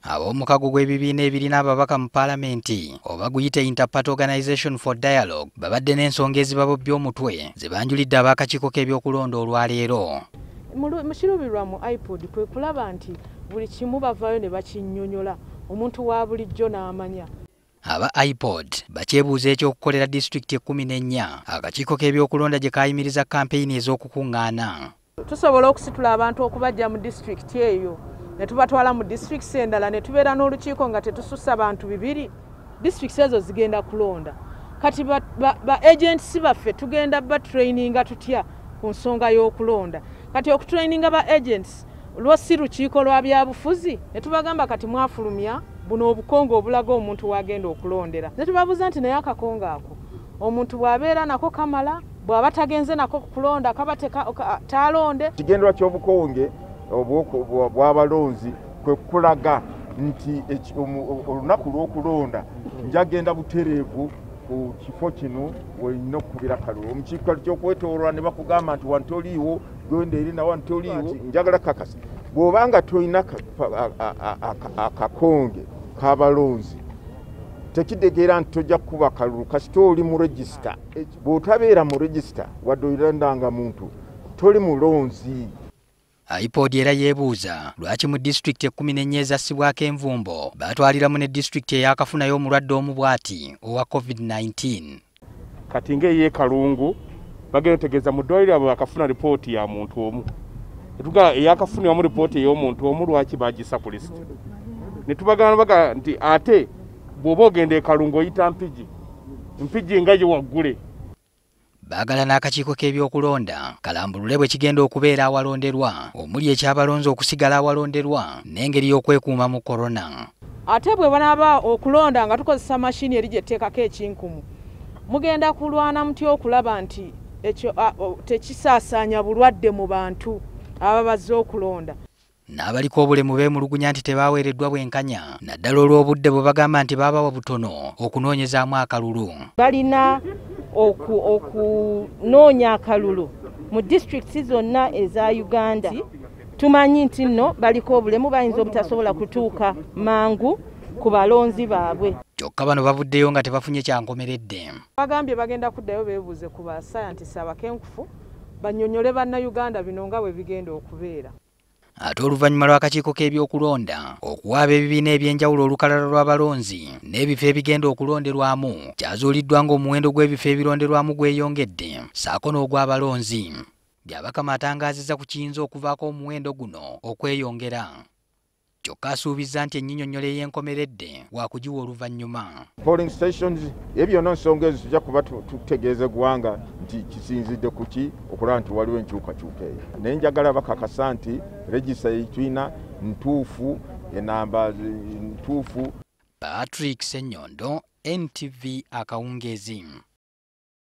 Ab'omukago gw'ebibiina ebirina ababaka mu paalamenti oba guyite Interparty Organization for Dialogue babadde n'ensonga ezibabobbya omutwe ze banjulidde ab'akakiiko k'ebyokulonda olwaleero. Mu kiruubirirwa mu IPOD kwe kulaba nti buli kimu bavaayo ne bakinnyonnyola omuntu wa bulijjo n'amanya. Aba IPOD bakyebuuza ekyokukolera disitulikiti 14 akakiiko k'ebyokulonda gye kaayimiriza kampeyini ez'okukungaana. Tusobola okusitula abantu okubajja mu disitulikiti eyo ne tubatwala mu disitulikiti endala ne tubeera n'olukiiko nga tetusussa bantu 2. Disitulikiti ezo zigenda kulonda. Kati ba agents baffe tugenda batraininga tutya ku nsonga y'okulonda? Kati okutraininga ba agents lwo si lukiiko lwa byabufuzi ne tubagamba kati mwafulumya buno obukongo obulaga omuntu wagenda okulondera. Ne tubabuuza nti naye akakongo ako omuntu bw'abeera nako kamala, bw'aba tagenze nako kulonda kaba taalonde. Ekigendererwa ky'obukonge bw'abalonzi kwe kulaga nti olunaku lw'okulonda njagenda butereevu ku kifo kino olina okukubira kalulu. Mu kiiko ky'okwetooloola ne bakugamba nti wano toliiwo, genda eri na wano toliiwo. Njagala kakasa bw'obanga tolina akakonge k'abalonzi tekitegeera nti tojja kukuba kalulu kasita oli mu regisita. Bw'otabeera mu regisita wadde olirandanga muntu toli mulonzi. IPOD era yeebuuza lwaki mu disitulikiti 14 ezassibwako envumbo baatwaliramu ne disitulikiti eyakafunayo omulwadde omu bw'ati owa COVID-19. Kati ng'ey'e Kalungu bagenda otegeeza mu ddwaliro abo bakafuna lipooti ya muntu omu. Netugamba eyakafunibwamu lipooti ey'omuntu omu lwaki bagissa ku lisiti? Ne tubagamba nti ate bw'oba ogenda e Kalungu oyita Mpigi, Mpigi nga ye waggule. Baagala n'akakiiko k'ebyokulonda kalambulule bwe kigenda okubeera awalonderwa omuli ekyabalonzi okusigala awalonderwa n'engeri y'okwekuuma mu korona. Ate bwe banaaba okulonda nga tukozesa mashini eri gye tuteekako ekinkumu, mugenda kulwana mutya okulaba nti ekyo tekisaasaanya bulwadde mu bantu ababazze okulonda? N'abaliko obulemu beemulugunya nti tebaweereddwa bwenkanya naddala olw'obudde bwe bagamba nti baabawa butono okunoonyezaamu akalulu. Balina okunoonya akalulu mu disitulikiti zonna eza Uganda. Tumanyi nti nno baliko obulemu bayinza obutasobola kutuuka mangu ku balonzi baabwe. Kyokka bano bavuddeyo nga tebafunye kyankomeredde. Bagambye bagenda kuddayo beebuuze ku ba scientists abakenkufu bannyonnyole bannayuganda bino nga bwe bigenda okubeera. Ate oluvannyuma lw'akakiiko k'ebyokulonda okuwaaba ebibiina ebyenjawulo olukalala lw'abalonzi n'ebifo ebigenda okulonderwamu kyazuuliddwa ng'omuwendo gw'ebifo ebironderwamu gweyongedde ssaako n'ogw'abalonzi. Byabakama atangaazizza ku kiyinza okuvaako omuwendo guno okweyongera. Kyokka asuubizza nti ennyinyonnyola ey'enkomeredde waakugiwa oluvannyuma. Polling stations ebyo byonna nsonga ezo tujja kuba tutegeeza eggwanga nti kisinzidde ku ki okulaba nti waliwo enkyukakyuka eyo. Naye njagala bakakasa nti regisita yetulina ntuufu, enamba ntuufu. Patrick Ssenyondo, NTV akawungeezi.